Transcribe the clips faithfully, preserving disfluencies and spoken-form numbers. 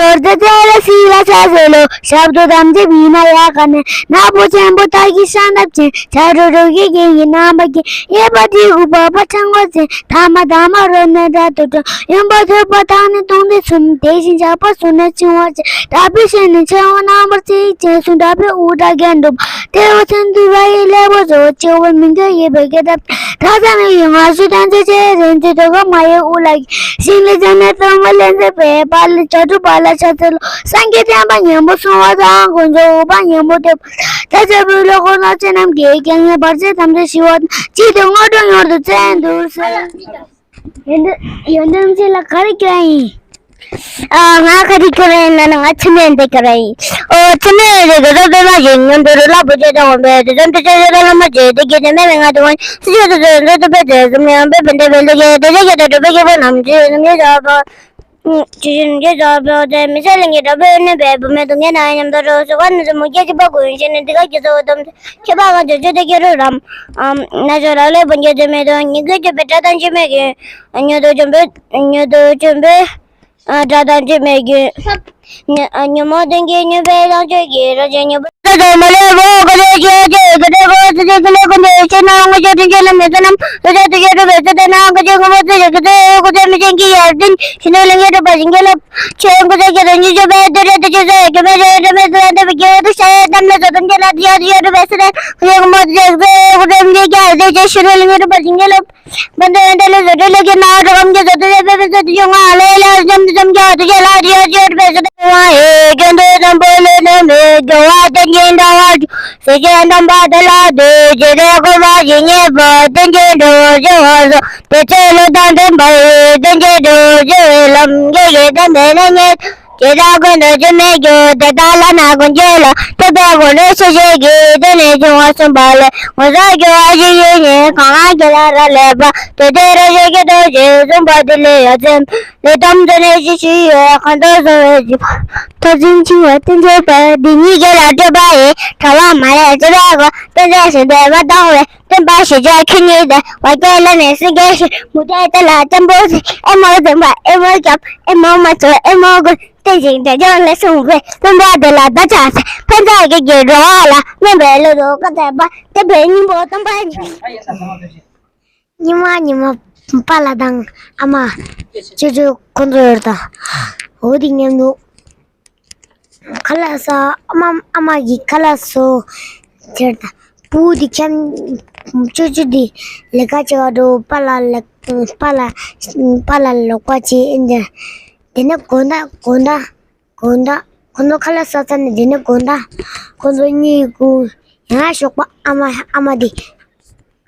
ནོར་རྫས་ཚེ་ལ་སྲིད་ལ་ཆ་ཟེར་ལོ། ཞབས་ཏོག་དམ་ཚིག་བི་མ་ཡ་ག་ནས། ནག་པོ་ཆེན་པོ་ཐག་གི་ཤ་འདབ་ཅན། བྱ་རོ་རོ་གི་རྒྱན་གྱི་རྣམ་པ་ཀྱི། གཡས་པ་དྲིལ་བུ་བ་པ་ཕྲེང་བ་ཅན། ཐ་མ་ཐ་མ་རོ་ནས་སྒྲ་དུ་འགྲོ། གཡོན་པ་ཐོད་པ་ཐག་ནི་སྟོང་ཐུན་གསུམ། དེ་བཞིན་ཞགས་པ་ཟུར་ནས་འཆིང་བ་ཅན། དྲག་པོའི་ཞལ་ནི་མཆེ་བ་རྣམ་པར་གཅིག་ཅན་གསུམ། དྲག་པོའི་དབུ་སྐྲ་རྒྱན་དྲུག་པ། ཐལ་བ་ཚོན་དུ་ར་ཡི་ཀླད་པ་བཟོ། སྤྱི་བོར་མི་འགྱུར་ཡིད་པའི་སྐད་རྣམས། ཐག་ཚང་ནི་ཡི་ང་ཤུ་དོན་ཚེ་ཆེ་རིན་ཆེན་དོ་ག་མ་ཡི་དབུ་ལ། ཤིང་ལ་ལྕགས་ནས་གཏུམ་པ་ལེན་ཚེ་པའི་པ་ལ་བྱ་གྲུ་པ་ལ་ཤ་ཚེ་ལོ། སངས་རྒྱས་བསྟན་པ་ཉམས་པོ་སྲུང་བ་དང་། དཀོན་མཆོག་འོད་དཔག་ཉམས་པོ་སྟོན་པ། ད་ཆ་བོད་ལ་འཁོར་ལོ་ཚེ་རྣམས་ཀྱི། རྒྱལ་བསྟན་བར་ཆད་ཐམས་ཅད་ཞི་བ་དང་། སྤྱི་དོན་དངོས་གྲུབ་མྱུར་དུ་བཙན་དུ་གསོལ། ཡོན་ཏན་ཡོན་ཏན་ཅན་ལ་ག་རེ་སྐྱོན་ཡིན། ཨ། ང་ག་རེ་སྐྱོན་ཡིན་ན་ང་ཚེ་མེད་འདི་སྐྱོན་ཡིན། ཨོ་ཚེ་མེད་རེ་ག་ར་པད་མ་བཞིན་ཉམས་དུ་རུ་ལ་བུ་ཆེ་དང་འོང་པས་དེ་ཙམ་དུ་ཆེ་ཆེ་དང་བླ་མ་བྱེད་དེ་གི་དེ་མེད་མེད་ང་དུ་ཝང་སུ་ཆེ་དུ་ཆེ་དུ་དུ་པད་དེ་ཙམ་ཡང་པད་པན་དེ་བེ་ལུ་གེ་དེ་ཆེ་གེ་དུ་དུ་པད་གེ་པོ་ནམ་ཆེ་ནམ་ཆེ་ཆ་པ། ཅི་ཞིག་འདི་ཚོ་བོད་དེ་མི་ཚེ་ལས་ངན་དྲག་པོའི་གནོད་པས་བུད་མེད་སྡུག་བསྔལ་ན་ཉམས་དོ་རུ་སོ་ག་ནི་ཚོ་མུ་སྐྱེ་གཅིག་པ་ཀུན་ཤེས་ནི་འདི་ག་སྐྱེ་ཚོ་དམ་ཚེ་ཁྱེད་པ་གང་བྱོ་བྱོ་དེ་སྐྱེ་རུ་རམ། ཨམ་ན་ཚོ་རག་ལས་བུན་སྐྱེ་དེ་མེད་དོ་ཉི་གོས་སྐྱོ་བའི་སྒྲ་དང་ཅི་མེད་ཀྱི། ཉོ་དོ་འཇོམས་པའི་ཉོ་དོ་འཇོམས་པའི་སྒྲ་དང་ཅི་མེད་ཀྱི། ཉོན་མོངས་ལྡན་གྱི་ཉོན་པའི་ལོངས་སྤྱོད་ཀྱི་རང་བཞིན་ཉོན་པ། ད་ལྟ་མ་ལས་བོ་ག་ཚོད་ཅི་ཡ་ཅི་ག་ཚོད་གོ་ཚོད་ཚོད་ཚོད་ལས་ཀུན་ཏུ་ཤེས་ན་ང་ཚོ་དྲིན་ཅན་ལ་མི་ཚེ་རྣམས་ལོ་ཚོད་དུ་ཡོད་རུ་བས་ཚེ་དེ་ན་ག་ཚོད་ངོ་བོ་ཚོད་ཀྱི་ག་ཚོད་གོ་ཚོད་མི་ཅན་གྱི་ཡར་ལྡན་ཤིན་ཏུ་ལས་ངན་གྲུབ་པ་ཞིང་གི་ལ་ཆོས་གོ་ཚོད་ཀྱི་རང་བཞིན་ཆོས་པའི་དུས་རེ་དུ་ཆོས་ཟེར་གྱི་མེད་རེ་རེ་མེད་ཚེ་དེ་བ་སྐྱེ་བོ་དུ་ཤ་ཡ་གཏམ་ལ་ཚོ་དམ་ཅན་ལ་དུ་ཡོད་དུ་ཡོད་རུ་བས་ཚེ་དེ་ཁོ་ཡོད་ངོ་བོ་ཚོད་ཀྱི་གོ་ཚོད་མི་ཅན་གྱི་ཡར་ལྡན་ཆོས་ཤིན་ཏུ་ལས་ངན་གྲུབ་པ་ཞིང་གི་ལ། བན་དེ་བན་དེ་ལས་བཟོ་གྲྭ་ལས་ཀྱི་ནང་རོགས་རམ་གྱི་བཟོ་དུ་ལས་པའི་བཟོ་དུ་ཡོང་ང་ལས་ལས་འཇམ་དུ་འཇམ་གྱི་དུ་ཡོད་ལ་དུ་ཡོད་ཡོད་པའི་བཟོ་དུ་ཡོང་ང་ཧེ་ཀྱོན་དུ་དམ་པོ་ལས་ནས་མི་དགེ་བ་དེ་ཉིད་འདྲ་བ་སེ་ཀྱེ་དམ་པ་དེ་ལ་དུ་ཇི་ལས་གོ་བ་ཞིག་ཉེས་པ་དེ་ཉིད་འགྲོ་བཞི་བ་སོ་དེ་ཚེ་ལོ་དང་ལྡན་པ་ཡི་དེ་ཉིད་འགྲོ་བཞི་བའི་ལམ་གྱི་ཡི་དམ་པའི་ནས་ཉེས། ཇི་ལྟར་ཀུན་ཏུ་ཇི་མི་སྐྱོ། དེ་ལྟར་བླ་ན་ཀུན་གྱི་ལ། ཐུབ་པའི་དགོངས་ལས་ཆེ་ཤོས་ཀྱི། དེ་ནས་བྱུང་བ་གསུངས་པ་ལས། ངོ་མཚར་སྐྱོ་བ་ཞིག་ཡོད་ཉིད། གང་ལ་ཁྱེད་ལ་རག་ལས་པ། དེ་དེ་རང་བཞིན་གྱི་རྡོ་རྗེ་གསུངས་པ་དེ་ལས་ཡ་མཚན། ལས་དམ་དེ་ནས་ཞི་ཞི་ཡོད། གང་དུ་སོང་བའི་འཇིགས་པ། ཐོབ་ཅིང་འཆིང་བ་དེ་འཇིགས་པ། འདི་ཉིད་ཀྱི་ལ་སྤྲོད་པ་ཡི། དྲ་བ་མ་ལས་བྱེད་པའི་སྒོ། དེ་འདྲ་ཞིག་འདས་མ་བཏང་བས། སྟོན་པ་ཞེས་བྱ་ཁྱོད་ཉིད་དེ། བ་སྐད་ལ་ནས་སེང་གེ་ཞིག་མུ་སྟེགས་དེ་ལ་སྤྱན་པོ་ཟེར། ཨེ་མོ་འཛིན་པ་ཨེ་མོ་སྐྱོབ། ཨེ་མོ་མ་ཚོ་ཨེ་མོ་ཀུན། དེ་བཞིན་དེ་ལྗོངས་ལས་གསུངས་པའི། སྟོན་པ་དེ་ལ་བདག་ཕྱག་འཚལ། ཕན་མཛད་ཀྱི་རྒྱུ་འགྲོ་བ་ལ། སྨན་པའི་བློ་དུ་བཀའ་སྩལ་པ། དེ་འཕེལ་སྙིང་པོ་སྟོན་པ་ཉིད། ཉི་མ་ཉི་མ་པཱ་ལགས་དང་ཨ་མ་ཅོ་ཅོ་ཁོང་ཚོ་ཡོད་ད། འོ་དེ་མཉམ་དུ་ཁ་ལག་ཟ། ཨ་མ་ཨ་མ་གིས་ཁ་ལག་བཟོ་ཟེར་ད། སྤུ་གུ་དེ་ཁྱམས་ཅོ་ཅོ་དེ་ལས་ཀ་བྱེད་ག་འགྲོ། པཱ་ལགས་ལ་པཱ་ལགས་པཱ་ལགས་ལོག་པ་བྱེད་ཨིན་ཏེ། དེ་ནས་དགོང་དག་དགོང་དག་དགོང་དག་ཁོ་ཚོ་ཁ་ལག་ཟ་ཚར་ནས་དེ་ནས་དགོང་དག་ཁོ་ཚོ་གཉིས་ཀྱིས་ཡང་ཞོགས་པ་ཨ་མ་ཨ་མ་དེ་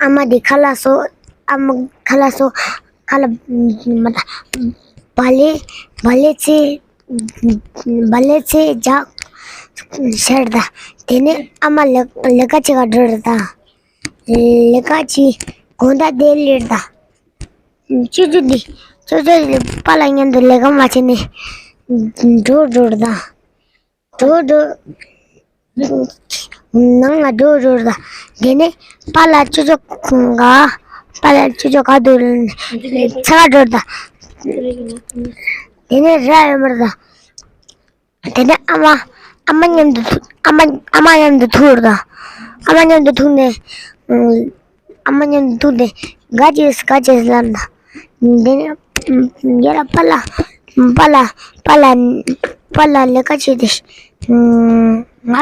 ཨ་མ་དེ་ཁ་ལག་བཟོ། ཨ་མ་ཁ་ལག་བཟོ། ཁ་ལག་མ་ད་བག་ལེབ་བག་ལེབ་ཚེ་བག་ལེབ་ཚེ་རྒྱག་ཤར་ད། དེ་ནས་ཨ་མ་ལས་ལས་ཀ་བྱེད་ག་འགྲོ་རེད་ད། ལས་ཀ་བྱེད་དགོང་དག་དེ་ལེར་ད། ཅོ་ཅོ་འདི་ཅོ་ཅོ་འདི་པཱ་ལགས་མཉམ་དུ་ལས་ཀ་མ་བྱས་ནས་འགྲོ་འགྲོ་རེད་ད། འགྲོ་འགྲོ། ནང་ང་འགྲོ་འགྲོ་རེད་ད། དེ་ནས་པཱ་ལགས་ཅོ་ཅོ་ག་པཱ་ལགས་ཅོ་ཅོ་ག་འདུག་ཚ་ག་འགྲོ་རེད་ད། དེ་ནས་ར་ཡོད་མ་རེད་ད། དེ་ནས་ཨ་མ་ཨ་མ་མཉམ་དུ་ཐུག་ཨ་མ་ཨ་མ་མཉམ་དུ་ཐུག་རེད་ད། ཨ་མ་མཉམ་དུ་ཐུག་ནས་ཨ་མ་མཉམ་དུ་ཐུག་ནས་ག་ཅེས་ག་ཅེས་ལབ་ན། དེ་ནས་ཡ་ལ་པཱ་ལགས་པཱ་ལགས་པཱ་ལགས་པཱ་ལགས་ལས་ཀ་བྱེད་དེ། ང་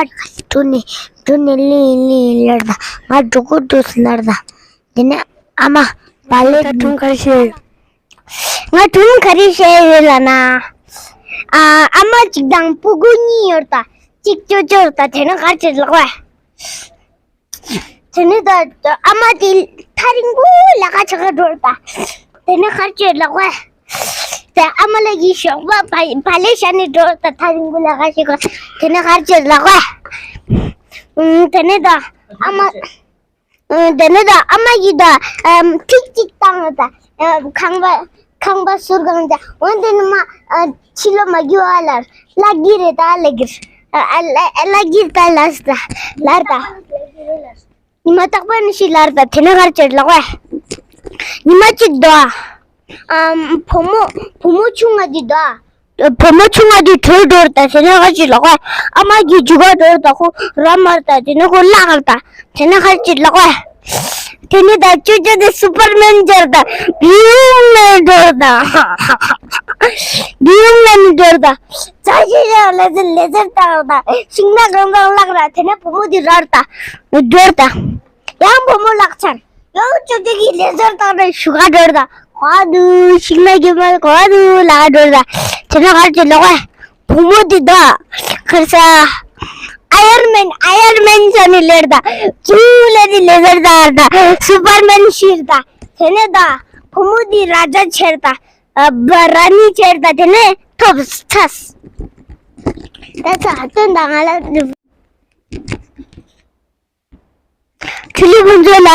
གྲུ་ནས་གྲུ་ནས་ལིང་ལིང་ལར་ད། ང་གྲུ་གུ་འདུག་ལར་ད། དེ་ནས་ཨ་མ་བག་ལེབ། ད་སྒྲུང་ག་རེ་བཤད་ཡོད། ང་སྒྲུང་ག་རེ་བཤད་ཡོད་ལབ་ན། ཨ་ཨ་མ་གཅིག་དང་སྤུ་གུ་གཉིས་ཡོད་ད། གཅིག་ཅོ་ཅོ་ད། དེ་ནས་ག་རེ་བྱེད་ལབ་པས། དེ་ནས་ད་ཨ་མ་དེ་ཐག་རིང་པོ་ལས་ཀ་བྱེད་ག་འགྲོ་ད། དེ་ནས་ག་རེ་བྱེད་ལབ་པས། དེ་ཨ་མ་ལགས་ཀྱི་ཞོགས་པ་བག་ལེབ་བཞག་ནས་འགྲོ་ད། ཐག་རིང་པོ་ལས་ཀ་བྱེད་ག་དེ་ནས་ག་རེ་བྱེད་ལབ་པས། དེ་ནས་ད་ཨ་མ། ཨ། དེ་ནས་ད་ཨ་མ་ཡིས་ད་ཨམ་ཐིག་གཅིག་བཏང་ད། ཨ། ཁང་པ་ཁང་པ་ཟུར་གང་ད། འོན་ཏེ་ནི་མ། ཨ། ཕྱི་ལོགས་མ་རྒྱུག་ཨ་ལར། བརླག་གི་རེད་ད་ལབ་ཀྱི། ཨ། ཨ། བརླག་གི་རེད་ད་ལབ་ད་ལར་ད། ཉི་མ་རྟག་པར་ནི་ཞིག་ལར་ད། དེ་ནས་ག་རེ་བྱེད་ལབ་པས། ཉི་མ་གཅིག་ད། ཨམ། བུ་མོ་བུ་མོ་ཆུང་ང་འདི་ད། བུ་མོ་ཆུང་ང་དེ་བྲོས་འགྲོ་ར་ད། དེ་ནས་ཁ་ཅིག་ལོག་པ། ཨ་མ་གི་རྒྱུག་ག་འགྲོ་ར་ད། ཁོ་ར་མ་ར་ད། དེ་ནས་ཁོ་བརླག་ར་ད། དེ་ནས་ཁ་ཅིག་ལོག་པ། དེ་ནས་ད་ཅོ་ཅོ་དེ་སུ་པར་མེན་ཆགས་ར་ད། བིའུ་ལེན་འགྲོ་ར་ད། བིའུ་ལེན་འགྲོ་ར་ད། ཙ་ཞིག་ཡ་ལེ་ཟེར་ལེ་ཟེར་བཏང་ར་ད། ཤིང་ནགས་གང་གང་བརླག་ར། དེ་ནས་བུ་མོ་དེ་ར་ར་ད། འགྲོ་ར་ད། ཡང་བུ་མོ་བརླག་ཚར། ཡང་ཅོ་ཅོ་གིས་ལེ་ཟེར་བཏང་ནས་ཞུགས་ག་འགྲོ་ར་ད། ག་བ་འདུག་ཤིང་ནགས་ཀྱི་མར་ག་བ་འདུག་ལབ་ག་འགྲོ་ར་ད། དེ་ནས་ཁ་ཅིག་ལོག་པ། བུ་མོ་དེ་ད་ཁར་ས་ཨ་ཡར་མེན། ཨ་ཡར་མེན་ཟེར་ནས་ལེ་ར་ད། ཅུ་ལེ་ནས་ལེ་ཟེར་བཏང་ར་ད། སུ་པར་མེན་ཤི་ར་ད། དེ་ནས་ད་བུ་མོ་དེ་ར་ཇ་ཆགས་ར་ད། ཨ་བ་ར་ནི་ཆགས་ར་ད། དེ་ནས་ཐོབ་ཚར། ད་ཚ་སྟོན་དང་ང་ལ། ཆུ་ལི་ཕུན་ཚོགས་ལགས།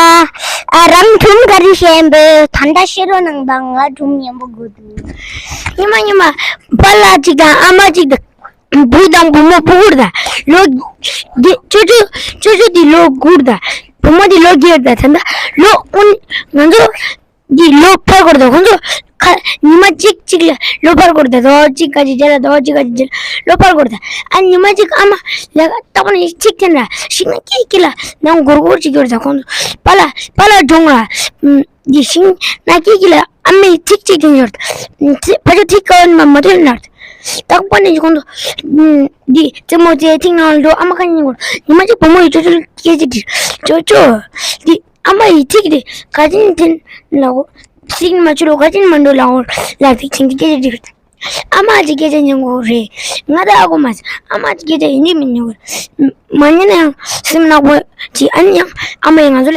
ཨ་རང་སྒྲུང་ག་རེ་བཤད་པས། ད་ལྟ་བཤད་རོགས་གནང་དང་། ང་སྒྲུང་སྙན་པོ་དགོས་འདུག་ཉི་མ་ཉི་མ་པཱ་ལགས་གཅིག་དང་ཨ་མ་གཅིག་དང་བུ་དང་བུ་མོ་སྤུ་གུ་ར་ད། ལོ་འདི་ཅོ་ཅོ་ཅོ་ཅོ་འདི་ལོ་དགུ་ར་ད། བུ་མོ་འདི་ལོ་བརྒྱད་ར་ད། ད་ལྟ་ལོ་ཨུན་ང་ཚོ་འདི་ལོ་ཕར་སྐོར་དང་ཁོང་ཚོ་ཁ་ཉི་མ་གཅིག་གཅིག་ལ་ལོ་ཕར་སྐོར་དང་། ཟླ་བ་གཅིག་ག་ཅིག་རྗེས་ལ་ཟླ་བ་གཅིག་ག་ཅིག་རྗེས་ལ་ལོ་ཕར་སྐོར་དང་། ཨ་ཉི་མ་གཅིག་ཨ་མ་ལས་ཀ་རྟག་པར་ནི་ཚིག་འཐེན་ར། ཤིང་ནགས་ཀྱི་དཀྱིལ་ལ་ནང་སྒོར་སྒོར་ཅིག་ཡོད་ར་ད། ཁོང་ཚོ་པཱ་ལགས་པཱ་ལགས་སྒྲུང་ར། འདི་ཤིང་ནགས་ཀྱི་དཀྱིལ་ལ་ཨ་མས་ཚིག་གཅིག་འཐེན་ཡོད་ར། ཕ་ཆོ་ཐིག་ཀ་བ་ནི་མ་མ་ཐོན་ན་ར། རྟག་པར་ནི་ཁོང་ཚོ་འདི་རྩེད་མོ་རྩེ་ཐིག་ནང་ལ་འགྲོ། ཨ་མ་ཁ་ཉན་གོ། ཉི་མ་གཅིག་བུ་མོ་ཡིས་ཅོ་ཅོ་ལ་སྐད་ཆ་དྲིས། ཅོ་ཅོ། འདི་ཨ་མ་ཡི་ཚིག་དེ་ག་ཅིན་འཐེན་ལ་འོ། ཚིག་མ་ཆུ་ལོ་ག་ཅིན་མ་འགྲོ་ལ་འོ་ལ་ཚིག་ཆེན་གྱི་སྐད་ཆ་འདྲི། ཨ་མ་ཅིག་སྐད་ཆ་ཉན་གོ་རེད། ང་ད་ཨ་གོ་མ་ཟ། ཨ་མ་ཅིག་སྐད་ཆ་ཡིན་གཅིག་མིན་ཉན་གོ། མ་ཉན་ན་ཡང་སེམས་ནག་པོ་ཅིག་ཨ་ནི་ཡང་ཨ་མ་ཡིས་ང་ཚོ་ལ།